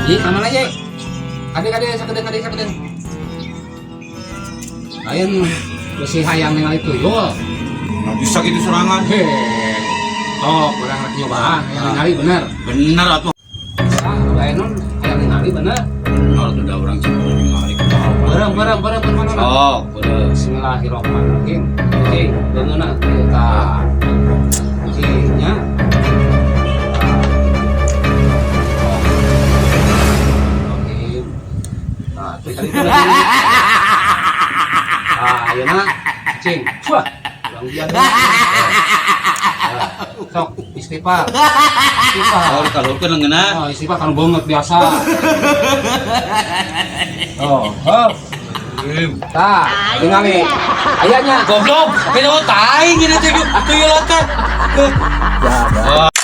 Ji, ka mana, Ji? Kade, kade, sakedeung, kade, sakedeung. Lain bisi hayang ningali tuyul. Nah, bisa gitu serangan. Heh. Sok, urang rek nyobaan, hayang ningali bener. Bener atuh. Bisa, lain non hayang ningali bener. Bener atuh, da urang cek ningali. Bareng, bareng, bareng, bareng mana? Sok, bener. Bismillahirrahmanirrahim. Oke, beungeuna teh tah. Kuncinya. Oke. Nah, itu tadi itu lagi. Nah, ayeuna cing. Wah, urang dia. Nah, sok istighfar. Istighfar. Oh, dikaluhurkeun leungeunna. Oh, istighfar kan banget biasa. Oh, oh. Tah, tingali. Aya nya. Goblok, beda tai gini teh tuyul teh. Ya, Oh.